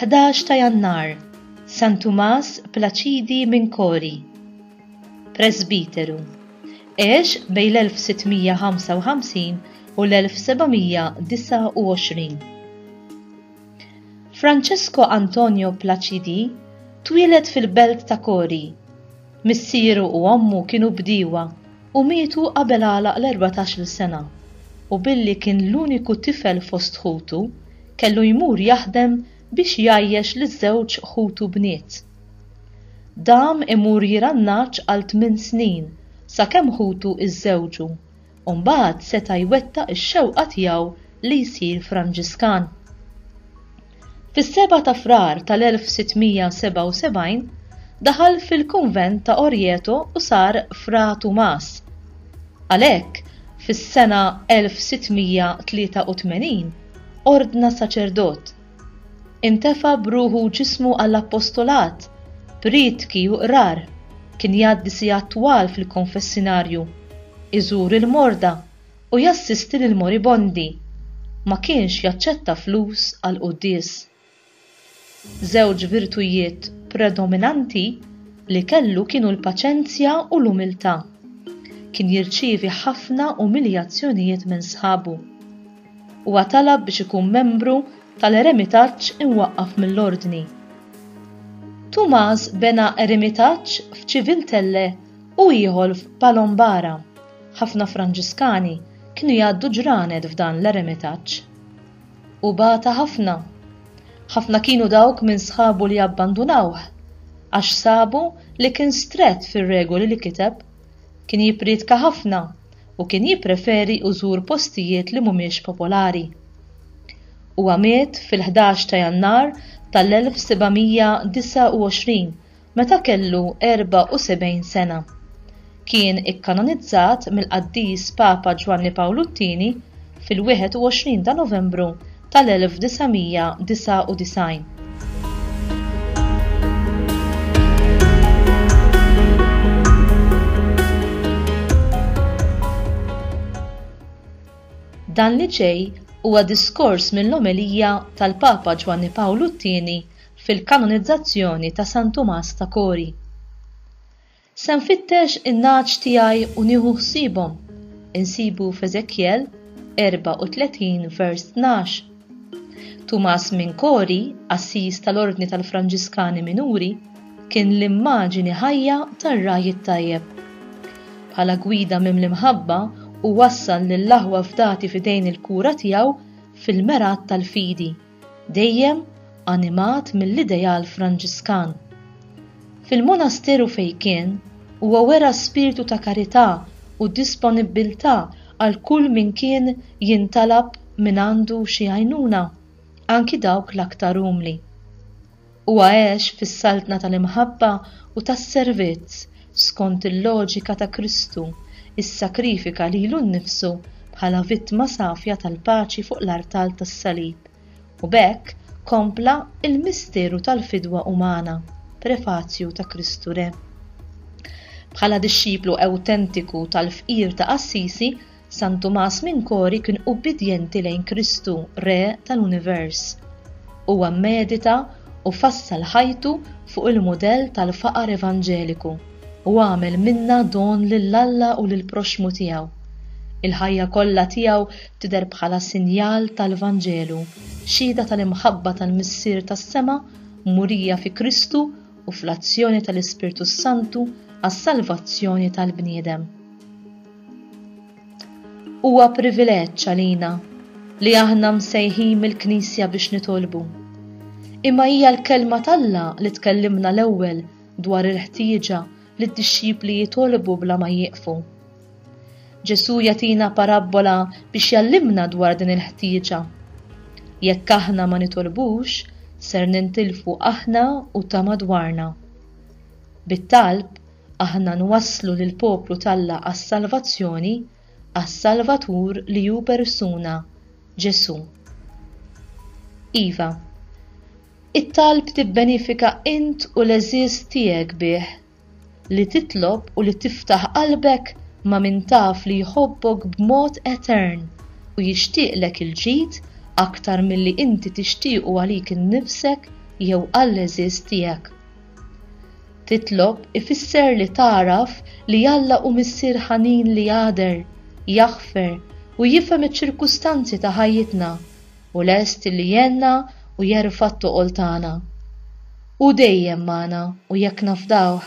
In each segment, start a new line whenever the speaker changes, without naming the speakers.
11 ta' Jannar, San Tumas Plaċidi minn Kori, Presbiteru. Għex bejn l-1655 u l-1729. Francesco Antonio Placidi twieled fil-belt ta' Cori. Missieru u ommu kienu bdiewa u mietu qabel għalaq l-erbatax-il sena, u billi kien l-uniku tifel fost ħutu, kellu jmur jaħdem biex jgħajjex liż-żewġ ħutu bniet. Dam imur jirgħa n-nagħaġ għal tminn snin sakemm ħutu iżżewġu u mbagħad seta' jwettaq ix-xewqa tiegħu li jsir Franġiskan. Fis-7 ta' Frar tal-1677 daħal fil-kunvent ta' Orvieto u sar Fra Tumas. Għalhekk, fis-sena 1683 ordna saċerdot. Intefa' b'ruħu u ġismu għall-appostolat, prietki u qrar, kien jgħaddi sigħat twal fil-konfessinarju, iżur il-morda u jassisti lill-moribondi. Ma kienx jaċċetta flus għall-quddies. Żewġ virtujiet predominanti li kellu kienu l-paċenzja u l-umiltà. Kien jirċievi ħafna umiljazzjonijiet minn sħabu. Huwa talab biex ikun membru tal-eremitaġġ imwaqqaf mill-Ordni. Tumas bena eremitaġġ f'Civiltelle u ieħor f'Palombara. Ħafna Franġiskani kienu jgħaddu ġranet f'dan l-eremitaġġ. Hu bata ħafna. Ħafna kienu dawk minn sħabu li abbandunawh għax sabu li kien strett fir-regoli li kiteb. Kien jippriedka ħafna u kien jippreferi jżur postijiet li mhumiex popolari. Huwa miet fil-11 ta' Jannar tal-1729 meta kellu 74 sena. Kien ikkanonizzat mill-Qaddis Papa Ġwanni Pawlu t-Tieni fil-21 ta' Novembru tal-1999. Dan li ġej huwa diskors mill-omelija tal-Papa Ġwanni Pawlu t-Tieni fil-kanonizzazzjoni ta' San Tumas ta' Cori. Se nfittex in-nagħaġ tiegħi u nieħu ħsiebhom, insibu f'Eżekjel 34 vers 12. Tumas minn Cori, qassis tal-Ordni tal-Franġiskani Minuri, kien l-immaġini ħajja tar-Ragħaj it-Tajjeb. Bħala gwida mimli mħabba, hu wassal lill-aħwa fdati f'idejn il-kura tiegħu fil-mergħat tal-fidi. dejjem animat mill-ideal Franġiskan. Fil-monasteru fejn kien, huwa wera spirtu ta' karità u disponibbiltà għal kull min kien jintalab mingħandu xi għajnuna, anki dawk l-aktar umli. Huwa għex fis-saltna tal-imħabba u tas-servizz skont il-loġika ta' Kristu, issakrifika lilu nnifsu bħala vittma safja tal-paċi fuq l-artal tas-salib, u b'hekk kompla l-misteru tal-fidwa umana, Prefazju ta' Kristu Re. Bħala dixxiplu awtentiku tal-fqir ta' Assisi, San Tumas minn Cori kien ubbidjenti lejn Kristu, Re tal-univers. Huwa mmedita u fassal ħajtu fuq il-mudell tal-faqar evanġeliku u għamel minnha don lil Alla u lill-proxxmu tiegħu. Il-ħajja kollha tiegħu tidher bħala sinjal tal-Vanġelu, xhieda tal-imħabba tal-Missier tas-sema murija fi Kristu u fl-azzjoni tal-Ispirtu s-Santu għas-salvazzjoni tal-bniedem. Huwa privileġġ għalina li aħna msejħin mill-Knisja biex nitolbu. Imma hija l-Kelma t'Alla li tkellimna l-ewwel dwar il-ħtieġa li d-dixxipli jitolbu bla ma jieqfu. Ġesù jagħtina parabbola biex jgħallimna dwar din il-ħtieġa. Jekk aħna ma nitolbux, ser nintilfu aħna u ta' madwarna. Bit-talb, Aħna nwasslu lill-poplu t'Alla għas-salvazzjoni, għas-Salvatur li hu persuna, Ġesù. Iva, it-talb tibbenifika int u l-għeżież tiegħek bih. Li titlob u li tiftaħ qalbek ma' min taf li jħobbok b'mod etern u jixtieqlek il-ġid aktar milli inti tixtiequ għalik innifsek. jew għall-għeżież tiegħek. Titlob ifisser li tagħraf li Alla hu Missier ħanin li jagħder, jaħfer u jifhem iċ-ċirkustanzi ta' ħajjitna u lest li jgħinna u jerfa' t-toqol tagħna. Hu dejjem magħna u jekk nafdawh,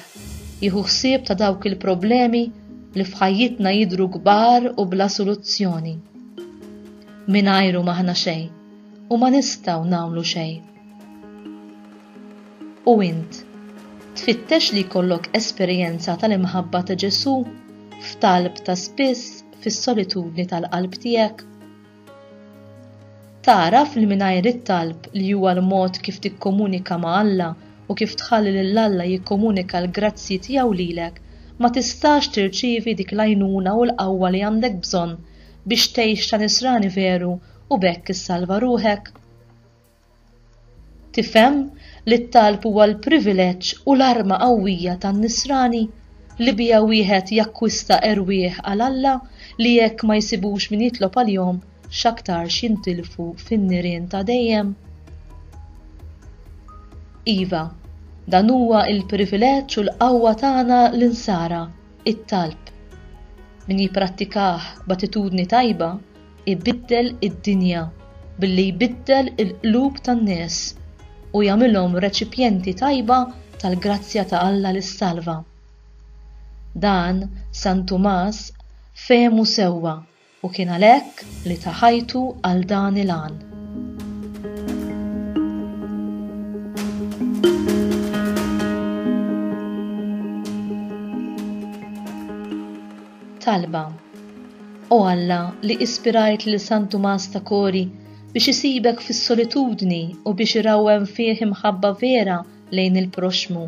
jieħu ħsieb ta' dawk il-problemi li f'ħajjitna jidhru kbar u bla soluzzjoni. Mingħajru m'aħna xejn u ma nistgħu nagħmlu xejn. U int, tfittex li jkollok esperjenza tal-imħabba ta' Ġesù f'talb ta' spiss fis-solitudni tal-qalb tiegħek? Tagħraf li mingħajr it-talb li huwa l-mod kif tikkomunika ma' Alla u kif tħalli lil Alla jikkomunika l-grazzji tiegħu lilek, ma tistax tirċievi dik l-għajnuna u l-qawwa li għandek bżonn biex tgħix ta' nisrani veru u b'hekk issalva ruħek? Tifhem li t-talb huwa l-privileġġ u l-arma qawwija tan-nisrani li biha wieħed jakkwista erwieħ għal Alla li jekk ma jsibux min jitlob għalihom x'aktarx jintilfu fin-nirien ta' dejjem? Iva, dan huwa l-privileġġ u l-qawwa tagħna l-insara, it-talb. Min jipprattikah b'attitudni tajba ibiddel id-dinja billi jbiddel il-qlub tan-nies u jagħmilhom reċipjenti tajba tal-grazzja ta' Alla li ssalva. Dan San Tumas fehmu sewwa u kien għalhekk li ta ħajtu għal dan il-għan. Talba O Alla li ispirajt lil San Tumas ta' Cori biex isibek fis-solitudni u biex irawwem fih imħabba vera lejn il-proxxmu,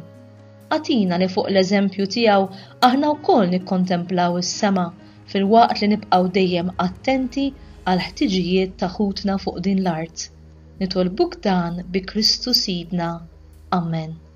agħtina li fuq l-eżempju tiegħu aħna wkoll nikkontemplaw is-sema filwaqt li nibqgħu dejjem attenti għall-ħtiġijiet ta' ħutna fuq din l-art. Nitolbuk dan bi Kristu Sidna. Ammen.